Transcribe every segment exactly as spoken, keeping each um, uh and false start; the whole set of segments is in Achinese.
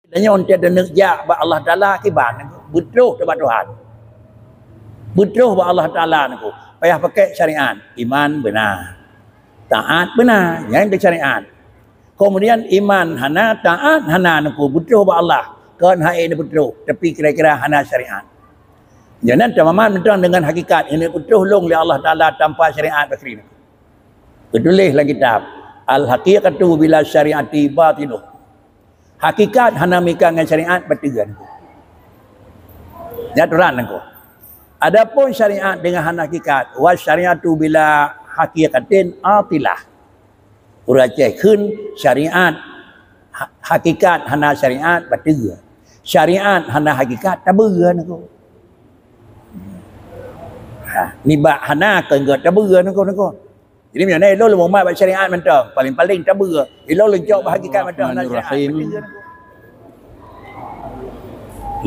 Dan nyoe teudeuneuek jak bak Allah Taala kiban, beutroh teuh bak Tuhan. Beutroh bak Allah Taala niko. Payah pakai syariat. Iman beuna. Taat beuna. Nyan syariat. Kemudian iman hana, taat hana niko. Beutroh bak Allah. Kon hai ni beutroh. Tapi kira-kira hana syariat. Jangan tamaman mentang dengan hakikat ini beutroh long lé Allah Taala tanpa syariat bakri niko. Geutuléh lam kitab, "Al-haqiqatu bila syari'ati batiluh." Hakikat hana mika ngon syariat, bateue niko. Nyan aturan niko. Adapun syariat dengan hana hakikat, "Wa syari'atu bila haqiqatin atilah." Ureueng Aceh kheun syariat ha-, hakikat hana syariat, bateue. Syariat hana hakikat, tabeue niko. Ha, nibak hana keu tabeue niko, niko. Jadi meunyoe na ilôn lôn mumat bak syariat mantong, paling-paling tabeue. Ilôn lôn cok bak hakikat mantong, hana syariat. Bismillahirrahmanirrahim.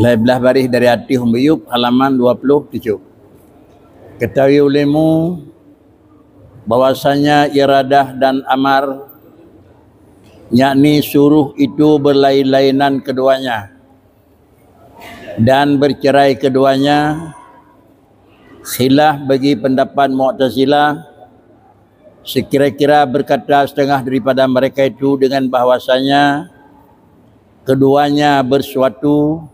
Lai blah baréh dari Ateueh Buyup, halaman dua puluh tujuh. Ketahui olehmu bahwasanya iradah dan amar, yakni suruh, itu berlain-lainan keduanya dan bercerai keduanya, khilaf bagi pendapat Mu'tazilah, sekira-kira berkata setengah daripada mereka itu dengan bahwasanya keduanya bersuatu,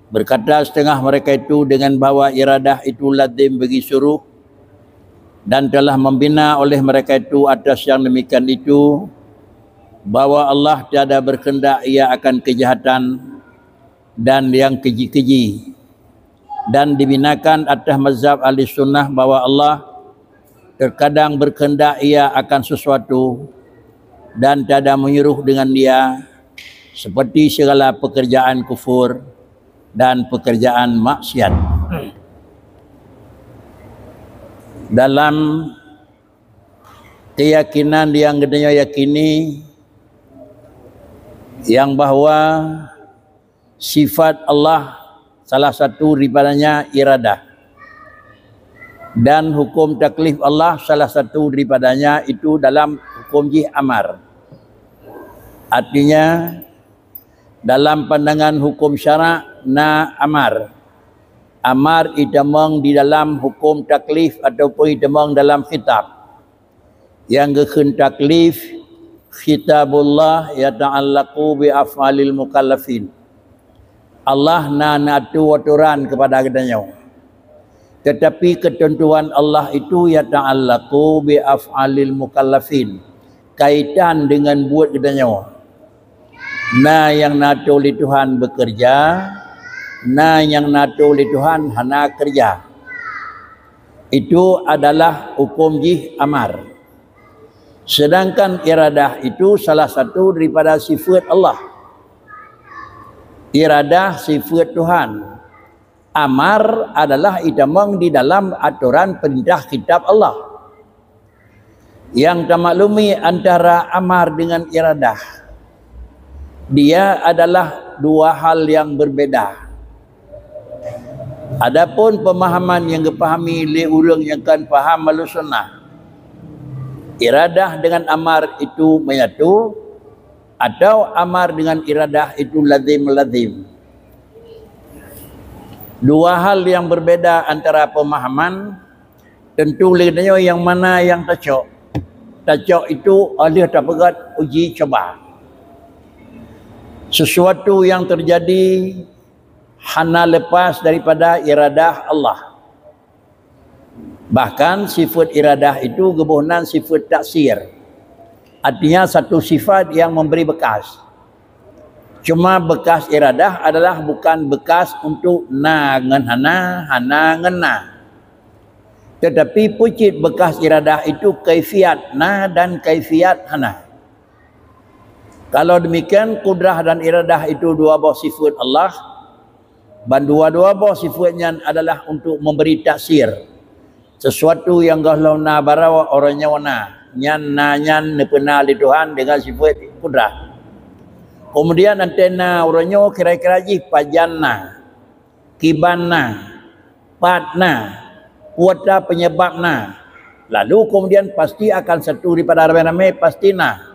berkata setengah mereka itu dengan bahwa iradah itu lazim bagi suruh, dan telah membina oleh mereka itu atas yang demikian itu, bahwa Allah tiada berkehendak ia akan kejahatan dan yang keji-keji, dan dibinakan atas mazhab ahli sunnah bahwa Allah terkadang berkehendak ia akan sesuatu dan tiada menyuruh dengan dia, seperti segala pekerjaan kufur dan pekerjaan maksiat. Dalam keyakinan yang geutanyoe yakini, yang bahwa sifat Allah salah satu daripadanya iradah, dan hukum taklif Allah salah satu daripadanya itu dalam hukum jih amar. Artinya, dalam pandangan hukum syarak na amar. Amar itamong di dalam hukum taklif ataupun itamong dalam khitab. Nyang geukheun taklif, khitabullah yata'allaqu bi af'alil mukallafin. Allah na, na atu atoran kepada geutanyoe. Tetapi ketentuan Allah itu yata'allaqu bi af'alil mukallafin, kaitan dengan buet geutanyoe. Na nyang na atu lé Tuhan bekerja, na nyang na atu lé Tuhan hana kerja. Itu adalah hukum jih amar. Sedangkan iradah itu salah satu daripada sifat Allah. Iradah sifat Tuhan. Amar adalah itamong di dalam atoran perintah kitab Allah. Nyang tamaklumi antara amar dengan iradah, dia adalah dua hal yang berbeda. Adapun pemahaman yang geupahami lé ureuëng nyang kon paham Ahlussunnah, iradah dengan amar itu menyatu, atau amar dengan iradah itu lazim-lazim. Dua hal yang berbeda antara pemahaman, tentu lé geutanyoe nyang mana nyang tacok. Tacok itu adalah tapeugah uji coba. Sesuatu yang terjadi hana lepas daripada iradah Allah. Bahkan sifat iradah itu geuboh nan sifat taksir. Artinya satu sifat yang memberi bekas. Cuma bekas iradah adalah bukan bekas untuk na ngon hana, hana ngon na. Tetapi peucit bekas iradah itu kaifiat na dan kaifiat hana. Kalau demikian, kudrah dan iradah itu dua boh sifat Allah, ban dua-dua boh sifat nyan adalah untuk memberi taksir. Sesuatu nyang gohlom na baroe uroe nyoe na, nyan na nyan neupeuna lé Tuhan dengan sifat kudrah. Kemudian, antena uroe nyoe kira-kira jih pajan na, kiban na, pat na, kuota penyebab na. Lalu kemudian pasti akan satu daripada ramé-ramé pasti na.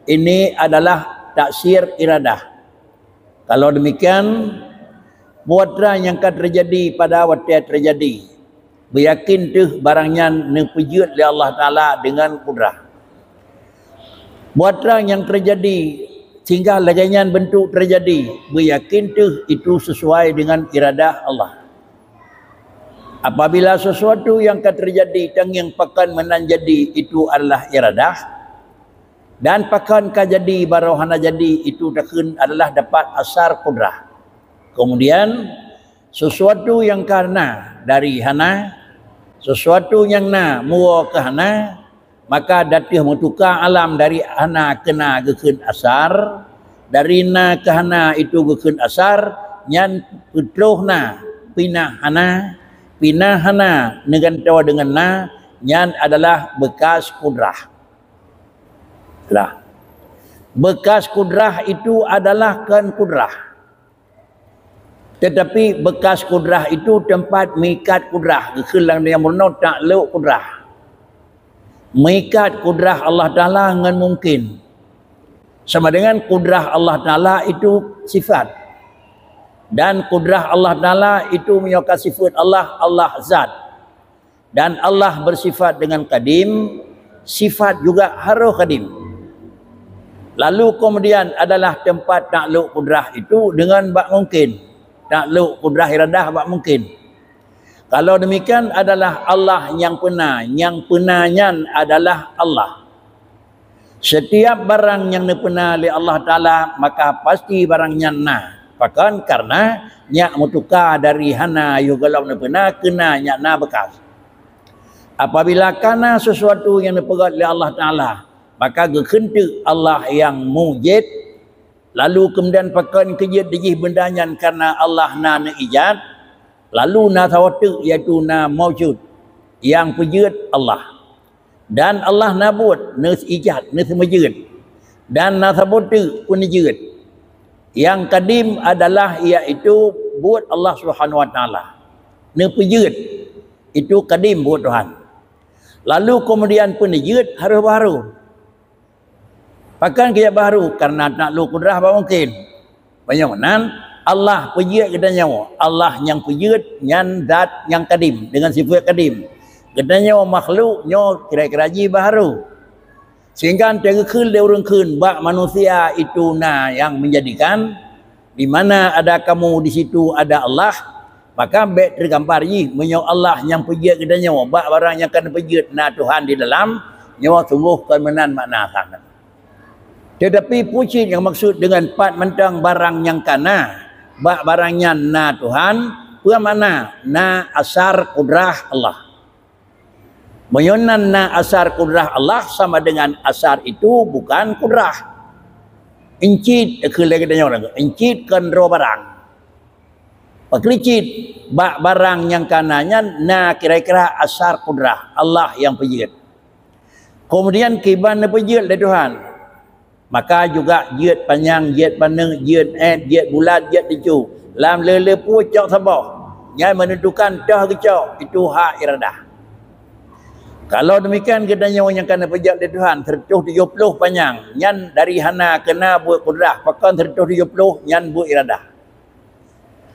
Ini adalah taksir iradah. Kalau demikian, buatra nyang ka teujadi pada watée teujadi, beuyakin teuh barang nyan neupeujeuet lé Allah Taala deungon kudrah. Buatra nyang teujadi sehingga lagée nyan beuntuk teujadi, beuyakin teuh itu sesuai deungon iradah Allah. Apabila sesuatu nyang ka teujadi tangieng pakon meunan jadi itu adalah iradah, dan pakon ka jadi barô hana jadi itu takheun adalah dapat asar kudrah. Kemudian, sesuatu nyang ka na dari hana, sesuatu nyang na muwoe keu hana, maka dateuh meutuka alam dari hana keu na geukheun asar, dari na keu hana itu geukheun asar, nyan peutroh na, pinah hana, pinah hana neugantoe deungon na, nyan adalah beukas kudrah. Lah. Beukas kudrah itu adalah kon kudrah. Tetapi beukas kudrah itu teumpat meuikat kudrah, geukheun lam nyang meurunoe taklok kudrah. Meuikat kudrah Allah Taala ngon mungkin. Sama dengan kudrah Allah Taala itu sifat. Dan kudrah Allah Taala itu meunyoe ka sifat Allah, Allah zat. Dan Allah bersifat dengan kadim, sifat juga harôh kadim. Lalu kemudian adalah teumpat taklok kudrah itu deungon bak mungkin. Taklok kudrah iradah bak mungkin. Kalau demikian adalah Allah nyang peuna, nyang peuna nyan adalah Allah. Setiap barang nyang neupeuna lé Allah Taala, maka pasti barang nyan na. Pakon? Karena nyak meutuka dari hana yoh gohlom neupeuna keu na, nyak na beukas. Apabila ka na sesuatu nyang neupeugét lé Allah Taala, maka geukheun teuk Allah nyang mujid, lalu keumudian pakon keujeuet jih beunda nyan karena Allah na neuijat, lalu na saboh teuk, yaitu na maujud, nyang peujeuet Allah. Dan Allah na buet, neuijat, neuseumeujeuet. Dan na saboh teuk peuneujeuet. Nyang kadim adalah yaitu buet Allah Subhanahu Wa Taala. Neupeujeuet, itu kadim buet Tuhan. Lalu keumudian peuneujeuet harôh baharu. Pakon keu jak baharu? Karena taklok kudrah bak mungkin. Meunyoe meunan, Allah peujeuet geutanyoe. Allah nyang peujeuet nyan zat nyang kadim, deungon sifat kadim. Geutanyoe makhluk nyoe kira-kira jih baharu. Sehingga teugeukheun lé ureuëng kheun bak manusia itu na nyang menjadikan, di mana ada kamu, di situ ada Allah, maka bék teugambar jih meunyoe Allah nyang peujeuet geutanyoe bak barang nyang ka neupeujeuet na Tuhan di dalam, nyoe sunggoh kon meunan makna asai. Teutapi peue cit nyang maksud deungon pat mantong barang nyang ka na, bak barang nyan na Tuhan, peue makna na asar kudrah Allah. Meunyoe nan na asar kudrah Allah sama dengan asar itu bukan kudrah. Incit, keu lagée tanyoe, incit kon droe barang. Pakri cit, bak barang nyang ka na nyan na kira-kira asar kudrah Allah nyang peujeuet. Keumudian kiban neupeujeuet lé Tuhan. Maka juga jeuet panyang, jeuet paneuk, jeuet ét, jeuet bulat, jeuet teucu. Lam le-le peue cok saboh. Nyan meunentukan toh geucok, itu hak iradah. Kalau demikian geutanyoe nyang ka neupeujeuet lé Tuhan, seratus tujoh ploh panyang, nyan dari hana keu na buet kudrah, pakon seratus tujoh ploh nyan buet iradah.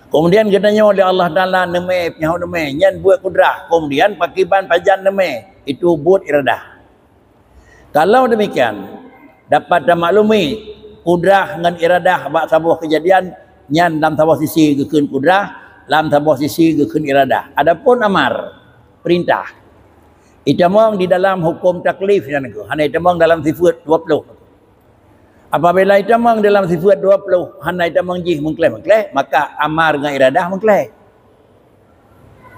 Keumudian geutanyoe lé Allah Taala neumé, nyoe neumé, nyan buet kudrah. Keumudian pakiban pajan neumé, itu buet iradah. Kalau demikian, dapat tamaklumi, kudrah ngon iradah bak saboh keujadian nyan lam saboh sisi geukheun kudrah, lam saboh sisi geukheun iradah. Adapun amar, perintah, itamong di dalam huköm taklif nyan keuh, hana itamong dalam sifeuet dua ploh. Apabila itamong dalam sifeuet dua ploh, hana itamong jih meukleh-meukleh, maka amar ngon iradah meukleh.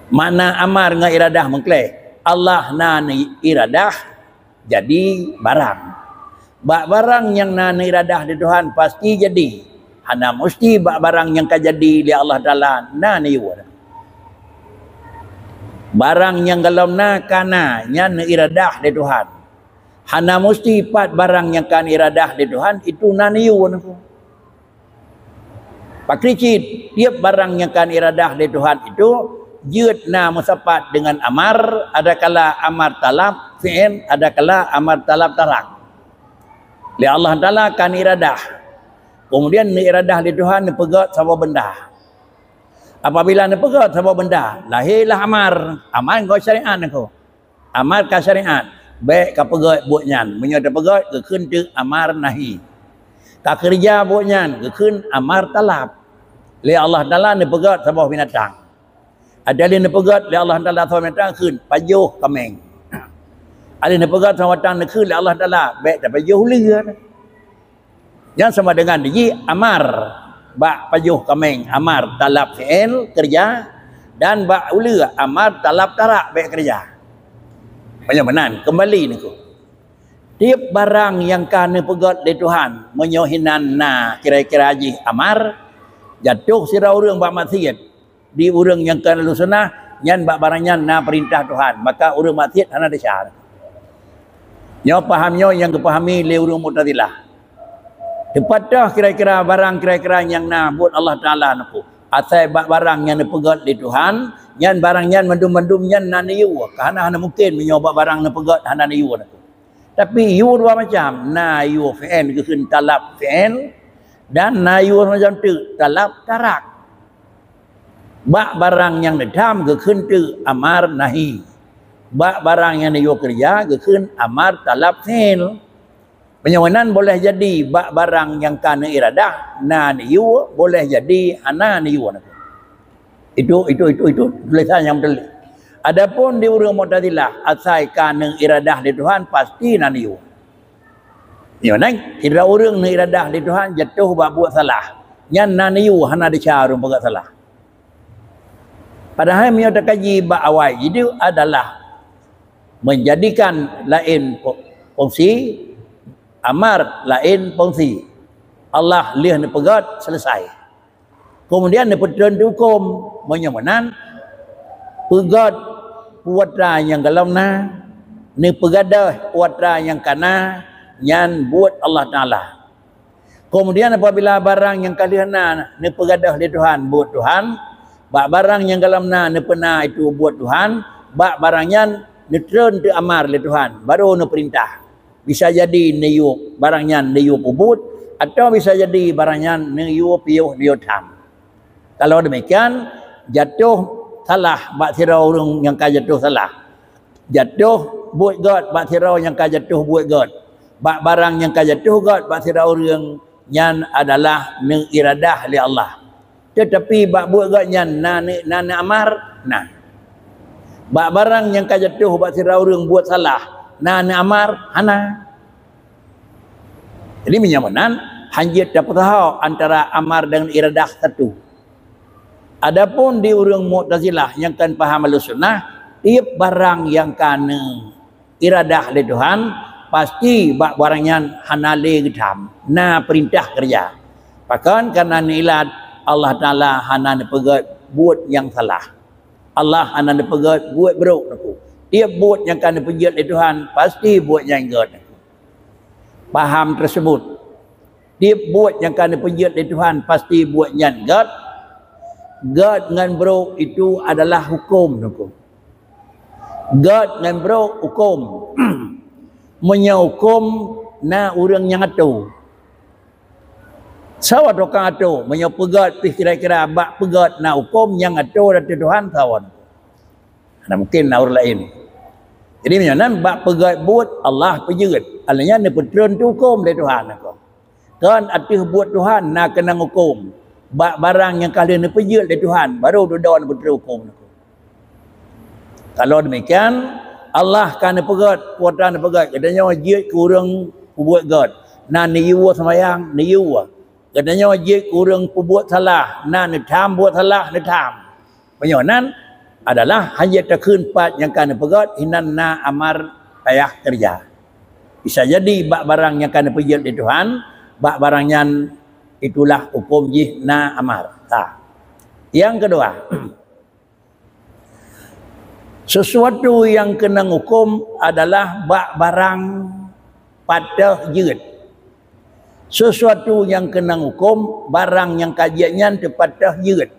Makna amar ngon iradah meukleh, Allah na iradah jadi barang. Bak barang nyang na iradah di Tuhan pasti jadi. Hana musti bak barang nyang ka jadi lé Allah Taala na neuyue. Barang nyang golom na ka na, nyan iradah di Tuhan. Hana musti pat barang nyang ka iradah di Tuhan itu na neuyue. Pakri cit, tieb barang nyang ka iradah lé Tuhan itu jeuet na meusapat deungon amar, adakala amar talab fi'il, adakala amar talab tarak. Lé Allah Taala ka iradah. Kemudian neuiradah lé Tuhan neupeugét saboh benda. Apabila neupeugét saboh benda, lahé lah amar, amar ngon syariat niko. Amar ka syariat, bék ka peugét buet nyan. Meunyoe tapeugét, geukheun teuk amar nahi. Ka keureuja buet nyan, geukheun amar talab. Lé Allah Taala neupeugét saboh binatang. Ada lé neupeugét lé Allah Taala saboh binatang, kheun pajoh kaméng. Ada lé neupeugét saboh binatang, neukheun lé Allah Taala bék tapajoh uleue. Nyan sama dengan jih amar bak pajoh kaméng, amar talab fi'il, keureuja, dan bak uleue amar talab tarak, bék keureuja. Meunyoe meunan, keumbali niko. Tieb barang nyang ka neupeugét lé Tuhan, meunyoe hinan na kira-kira jih amar, jatoh sidroe ureuëng bak maksiat, di ureuëng nyang kon ahlu sunnah, nyan bak barang nyan na peurintah Tuhan, maka ureuëng maksiat hana desya. Nyoe paham nyoe nyang geupahami lé ureuëng Mu'tazilah. Teupatah kira-kira barang kira-kira nyang na buet Allah Taala niko. Asai bak barang nyang neupeugét lé Tuhan, nyan barang nyan mandum-mandum nyan na neuyue. Ka hana, hana mungken meunyoe bak barang neupeugét hana neuyue niko. Tapi yue dua macam, na yue fi'il geukheun talab fi'il, dan na yue macam teuk talab tarak. Bak barang nyang neutham geukheun teuk amar nahi. Bak barang nyang neuyue keureuja geukheun amar talab fi'il. Meunyoe meunan boleh jadi bak barang nyang ka neuiradah na neuyue, boleh jadi hana neuyue. Itu, itu, itu, itu tulisan nyang beutôi. Adapun di ureuëng Mu'tazilah, asai ka neuiradah lé Tuhan pasti na neuyue. Nyoe nang, sidroe ureuëng neuiradah lé Tuhan jatoh bak buet salah. Nyan na neuyue, hana desya ureuëng peugét salah. Padahai meunyoe takaji bak awai jih adalah menjadikan laén fungsi, amar laén fungsi. Allah lheueh neupeugét, selesai. Kemudian neupeutreun hukôm, meunyoe meunan, peugét peue atra nyang golom na, neupeugadôh peue atra nyang ka na, nyan buet Allah Taala. Kemudian apabila barang nyang ka lheueh na neupeugadôh lé Tuhan, buet Tuhan, bak barang nyang golom na neupeuna itu buet Tuhan, bak barang nyan neutreun teuk amar lé Tuhan, baru neupeurintah. Bisa jadi neuyue barang nyan neuyue peubuet, atawa bisa jadi barang nyan neuyue piôh, neuyue tham. Kalau demikian, jatoh salah bak sidroe ureuëng nyang ka jatoh salah. Jatoh buet gét bak sidroe nyang ka jatoh buet gét. Bak barang nyang ka jatoh gét bak sidroe ureuëng, nyan adalah neuiradah lé Allah. Teutapi bak buet gét nyan na, na, na amar? Na. Bak barang nyang ka jatoh bak sidroe ureuëng buet salah, na neuamar? Hana. Jadi meunyoe meunan, hanjeuet tapeusaho antara amar dengan iradah satu. Adapun di ureuëng Mu'tazilah nyang kon paham Ahlussunnah, tieb barang nyang ka neu iradah lé Tuhan, pasti bak barang nyan hana lé geutham, na peurintah keureuja. Pakon? Kareuna neuilat Allah Taala hana neupeugét buet nyang salah. Allah hana neupeugét buet brok niko. Tieb buet nyang ka neupeujeuet lé Tuhan, pasti buet nyang gét niko. Paham tersebut. Tieb buet nyang ka neupeujeuet lé Tuhan, pasti buet nyan gét. Gét ngon brok itu adalah hukôm niko. Gét ngon brok hukôm. Meunyoe hukôm na ureuëng nyang atô. Sawa tukang atô, meunyoe peugét pih kira-kira bak peugét na hukôm nyang atô ateueh Tuhan sawa. Hana mungken na ureuëng laén. Jadi meunyoe nan bak peugét buet Allah peujeuet. Alheuh nyan neupeutreun teuk hukôm lé Tuhan niko. Kon ateueh buet Tuhan na keunong hukôm. Bak barang nyang ka lheueh neupeujeuet lé Tuhan, baru dudoe neupeutreun hukôm niko. Kalau demikian, Allah ka neupeugét, kuasa neupeugét, geutanyoe jeuet keu ureuëng peubuet gét. Na neuyue seumayang, neuyue. Geutanyoe jeuet keu ureuëng peubuet salah, na neutham buet salah, neutham. Meunyoe nan adalah hanjeuet takheun pat nyang ka neupeugét, hinan na amar payah keureuja. Bisa jadi bak barang nyang ka neupeujeuet lé Tuhan, bak barang nyan itulah hukôm jih na amar. Ha. Nyang keudua, sesuatu nyang keunong hukôm adalah bak barang patéh jeuet. Sesuatu nyang keunong hukôm, barang nyang ka jeuet nyan teupatéh jeuet.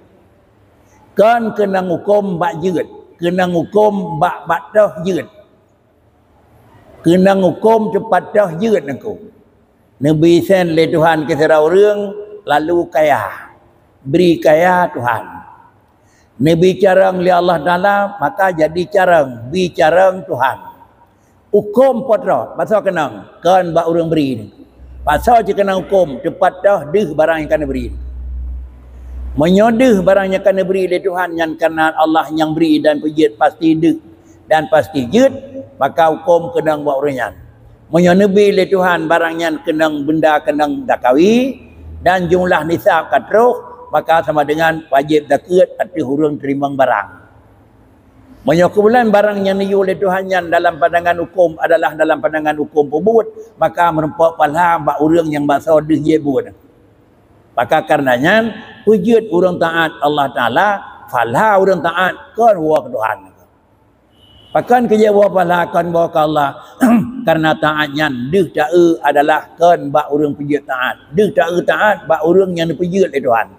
Kon keunong hukôm bak jeuet, keunong hukôm bak patéh jeuet. Keunong hukôm teupatéh jeuet niko. Neubri sén lé Tuhan keu sidroe ureuëng, lalu kaya. Bri kaya Tuhan. Neubri carông lé Allah Taala, maka jadi carông, bri carông Tuhan. Hukôm po troh, pasoe keunong, kon bak ureuëng bri. Pasoe cit keunong hukôm, teupat toh deuh barang nyang ka neubri. Meunyoe deuh barang nyang ka neubri lé Tuhan nyan kareuna Allah nyang bri dan peujeuet pasti deuh dan pasti jeuet, maka hukôm keunong bak ureuëng nyan. Meunyoe neubri lé Tuhan barang nyan keunong beunda keunong takawi dan jumlah nisab ka troh, maka sama dengan wajéb zakeuet ateueh ureuëng teurimong barang. Meunyoe keubeulan barang nyang neuyue lé Tuhan nyan dalam pandangan hukôm adalah dalam pandangan hukôm peubuet, maka meurumpok pahala bak ureuëng nyang basoe deuh jeuet buet. Maka kareuna nyan, peujeuet ureuëng taát Allah Taala, pahala ureuëng taát kon woe keu Tuhan. Pakon keu jeuet woe pahala kon woe keu Allah? Kareuna taát nyan deuh taeu adalah kon bak ureuëng peujeuet taát. Deuh taeu taát bak ureuëng nyang neupeujeuet lé Tuhan.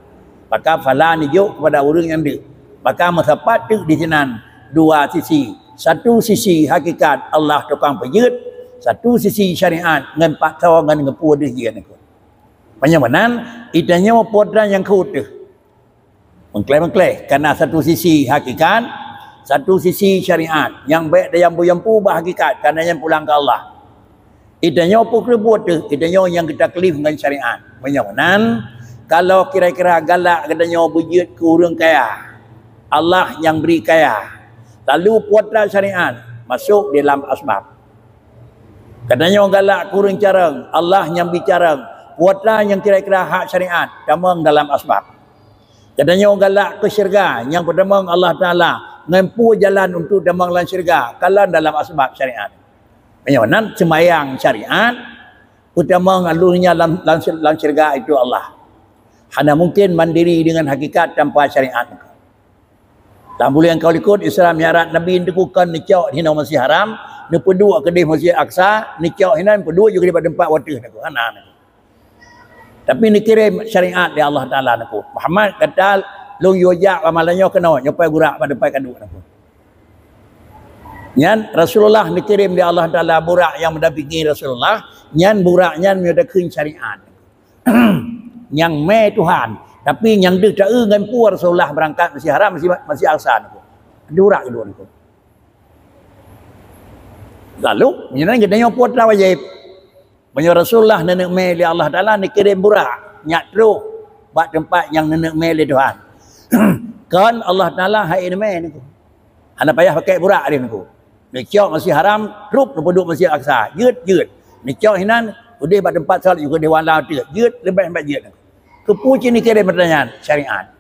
Maka pahala neujok keupada ureuëng nyang deuh. Maka meusapat teuk disinan dua sisi. Satu sisi hakikat Allah tukang peujeuet, satu sisi syariat ngon paksa ngon geupeu deuh jeuet. Meunyoe meunan, geutanyoe po treuk nyang keu teuh. Meukleh-meukleh, kareuna satu sisi hakikat, satu sisi syariat. Nyang bék tayampu-yampu bak hakikat, kareuna nyan pulang keu Allah. Geutanyoe peu keureubot teuh, geutanyoe nyang geutaklif ngon syariat. Meunyoe meunan, kalau kira-kira galak geutanyoe beujeuet keu ureuëng kaya, Allah nyang bri kaya, lalu putra syariat masuk di dalam asbab. Geutanyoe galak keu ureuëng carông, Allah nyang bri carông, putra nyang kira-kira hak syariat tamong dalam asbab. Geutanyoe galak keu syeuruga nyang peutamong Allah Taala ngon peue jalan untuk tamong lam syeuruga, kalon dalam asbab syariat. Meunyoe nan seumayang syariat, peutamong alurnya lam, lam, lam syeuruga itu Allah. Hana mungkin mandiri dengan hakikat tanpa syariat. Lam buleuen ka likot Isra Mi'raj Nabi Teungku kon neucok hinoe Masjid Haram, neupeuduek keudeh Masjid Aqsa, neucok hinan peuduek ju keudeh bak teumpat wateuh Teungku. Hana. Tapi neukirém syariat lé Allah Taala Teungku. Muhammad gata lôn yue jak bak malam nyoe keunoe, nyoe pai Burak bak teumpat ka duek Teungku. Nyan Rasulullah neukirém lé Allah Taala Burak nyang meudampingi Rasulullah, nyan Burak nyan meunyoe takheun syariat. Nyang mé Tuhan, tapi nyang deuh taeu ngon peue Rasulullah beurangkat Masjid Haram, Masjid, Masjid Aqsa Teungku. Burak keudua Teungku. Lalu, meunyoe geutanyoe putra wajéb. Meunyoe Rasulullah neuneuk mé lé Allah Taala neukirém Burak, nyak troh bak teumpat nyang neuneuk mé lé Tuhan. Kon Allah Taala hai neumé Teungku. Hana payah pakai Burak lé Teungku. Neucok Masjid Haram, trok neupeuduek Masjid Aqsa. Jeuet, jeuet. Neucok hinan, udeh bak teumpat salat, udeh wala teuh. Jeuet, leubeh leubeh jeuet. Keupeue cit neukirém meutanyan syariat.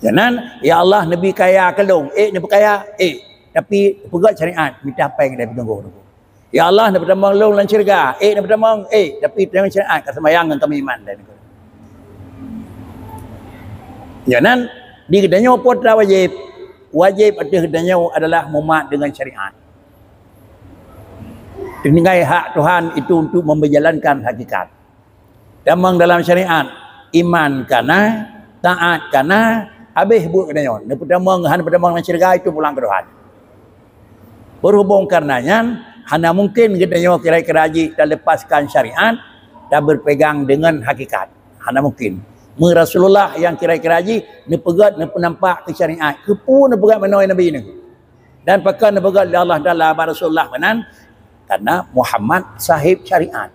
Nyan, ya Allah, neubi kaya keu lôn. Eh, neupeukaya, eh. Tapi peugah syariat, mita péng dari peutunggu. Ya Allah, neupeutamong lôn lam syeuruga. Eh, neupeutamong, eh. Tapi tengok syariat, ka seumayang ngon kami iman dari. Nyan, di geutanyoe putra wajéb. Wajéb ateueh geutanyoe adalah mumat dengan syariat. Tinggai hak Tuhan itu untuk memperjalankan hakikat. Tamong dalam syariat, iman kana, taat kana, habéh buet geutanyoe. Neupeutamong, hana peutamong lam syeuruga itu pulang keu Tuhan. Berhubung karena nyan, hana mungkin geutanyoe kira-kira jih talepaskan syariat dan berpegang dengan hakikat. Hana mungkin. Meu Rasulullah nyang kira-kira jih neupeugét, neupeunampak keu syariat. Keupeue neupeugét meunoe Nabi nyoe? Dan pakon neupeugét lé Allah Taala bak Rasulullah meunan? Karena Muhammad sahib syariat.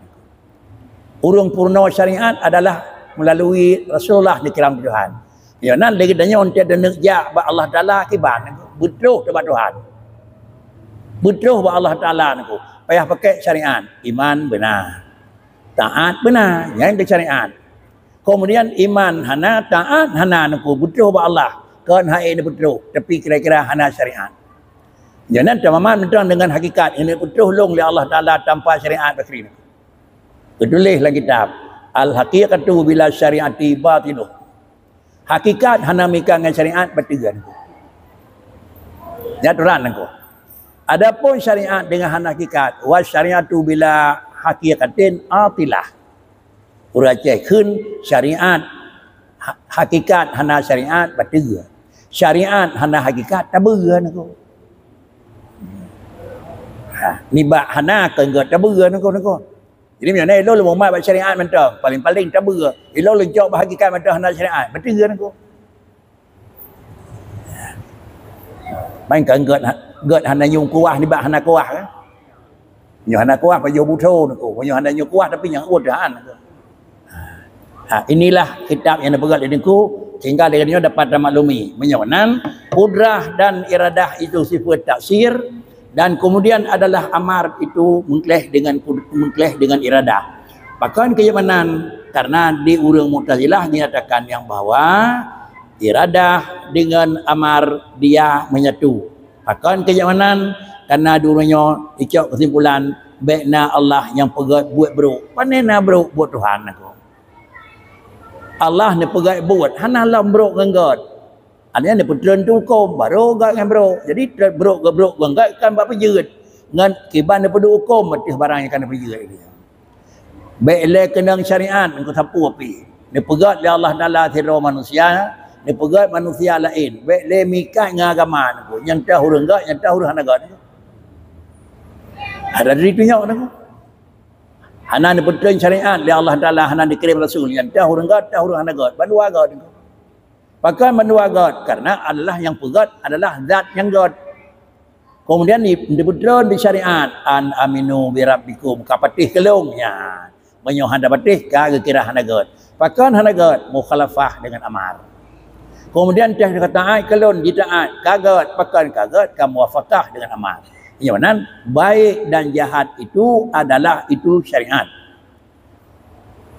Ureuëng peurunoe syariat adalah meulalu Rasulullah neukiram Tuhan. Ya, nan lé geutanyoe enteuk taneuk jak bak Allah Taala kiban, beutroh bak Tuhan. Beutroh bak Allah Taala Teungku. Payah pakai syariat, iman beuna. Taat beuna, nyan keu syariat. Kemudian iman hana, taat hana Teungku, beutroh bak Allah. Kon hai neubeutroh, tapi kira-kira hana syariat. Nyan tamaman mantong dengan hakikat, ini beutroh lôn lé Allah Taala tanpa syariat bakri. Geutuléh lam kitab, "Al-haqiqatu bila syariati batiluh." Hakikat hana meuikat ngon syariat, bateue. Nyan aturan Teungku. Adapun syariat dengan hana hakikat, "Wa syariatu bila haqiqatin atilah." Ureuëng Aceh kheun syariat ha-, hakikat hana syariat, bateue. Syariat hana hakikat, tabeue Teungku. Ha, nibak hana keu tabeue Teungku, Teungku. Jadi meunyoe na ilôn lôn mumat bak syariat mantong, paling-paling tabeue. Ilôn lôn cok bak hakikat mantong hana syariat, beutôi Teungku. Meunan kan gét, gét hana nyoe kuah nibak hana kuah kan? Nyoe hana kuah pajoh butho Teungku. Nyoe hana nyoe kuah tapi nyang uet han. Ha, inilah kitab nyang neupeugah lé Teungku, sehingga lé nyoe dapat tamaklumi. Meunyoe nan, kudrah dan iradah itu sifat taksir, dan kemudian adalah amar itu meukleh dengan kud-, meukleh dengan iradah. Pakon keu nyang meunan? Karena di ureuëng Mu'tazilah dinyatakan nyang bahwa iradah dengan amar dia menyatu. Pakon keu nyang meunan? Karena di ureuëng nyoe icok kesimpulan, bék na Allah nyang peugét buet brok. Pane na brok buet Tuhan Teungku. Allah neupeugét buet, hana lom brok ngon gét. Artinya neupeutreun tu huköm, baru gét ngon brok. Jadi, brok, brok ngon gét kan bak peujeuet. Ngon kiban neupeuduek huköm, ateueh barang nyang ka neupeujeuet. Bék lé keunong syariat, Teungku, sapeue pih. Neupeugét lé Allah Taala sidroe manusia, neupeugét manusia laén. Bék lé meuikat ngon agama, Teungku. Nyang teuh ureuëng gét, nyang teuh ureuëng hana gét. Ada dari tu nyoe, Teungku. Hana neupeutreun syariat lé Allah Taala, hana neukirém rasul. Nyang teuh ureuëng gét, teuh ureuëng hana gét. Bandua gét, Teungku. Pakon bandua gét? Karena Allah nyang peugét adalah zat nyang gét. Kemudian di, dipeutreun di syariat, "An aminu bi rabbikum," ka patéh keu lôn nyan. Meunyoe hana patéh, ka geukira hana gét. Pakon hana gét? Mukhalafah dengan amar. Kemudian teuh ka taát keu lôn, jitaát, ka gét, pakon ka gét? Ka muwafaqah dengan amar. Nyoe nan, baik dan jahat itu adalah itu syariat.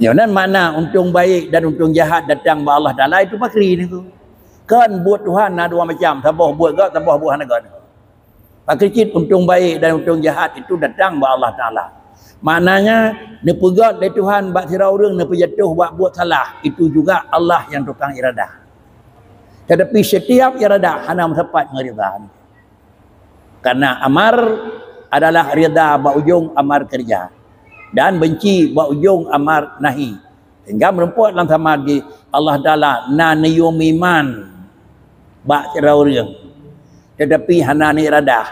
Nyoe nan makna untông baik dan untông jahat datang bak Allah Taala itu pakri Teungku. Kan buet Tuhan na dua macam, saboh buet gét, saboh buet hana gét. Pakri cit untông baik dan untông jahat itu datang bak Allah Taala. Maknanya, neupeugét lé Tuhan bak sidroe ureuëng neupeujatuh bak buet salah, itu juga Allah nyang tukang iradah. Tetapi setiap iradah hana meusapat ngon ridha. Karena amar adalah ridha bak ujong amar keureuja dan benci bak ujong amar nahi. Sehingga meureumpok lam sama lagi Allah Taala na neuyue meuiman bak sidroe ureuëng, tetapi hana neuiradah.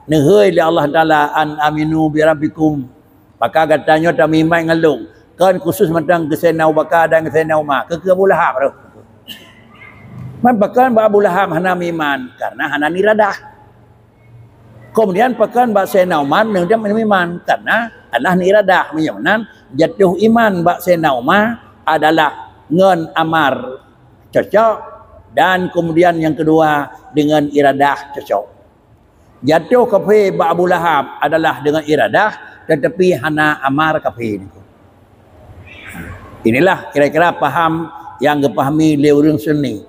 Neuhôi lé Allah Taala, "An aminu bi rabbikum." Maka gata nyoe tameuiman ngon lôn, kon khusus mantong keu Saidina Abu Bakar dan keu Saidina Umar, keu, keu Abu Lahab tu. Man pakon bak Abu Lahab hana meuiman? Karena hana neuradah. Kemudian pakon bak Saidina Umar neutem meuiman? Karena Allah neuradah. Meunyoe nan, jatuh iman bak Saidina Umar adalah ngon amar cocok dan kemudian yang kedua dengan iradah cocok. Jatuh kafé bak Abu Lahab adalah dengan iradah, tetapi hana amar kafé. Inilah kira-kira paham yang geupahami lé ureuëng Sunni.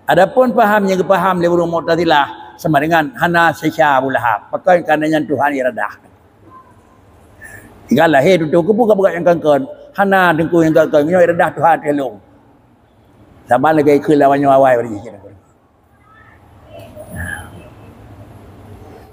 Adapun paham yang geupaham lé ureuëng Mu'tazilah sama dengan hana sisa Abu Lahab. Pakon? Karena nyan Tuhan iradah. Tiga lahé tutoe keupeue ka beurat nyang kangkon. Hana Teungku nyang kangkon, nyoe iradah Tuhan teuh lôn. Saban lagée keu lawan nyoe awai bari jih.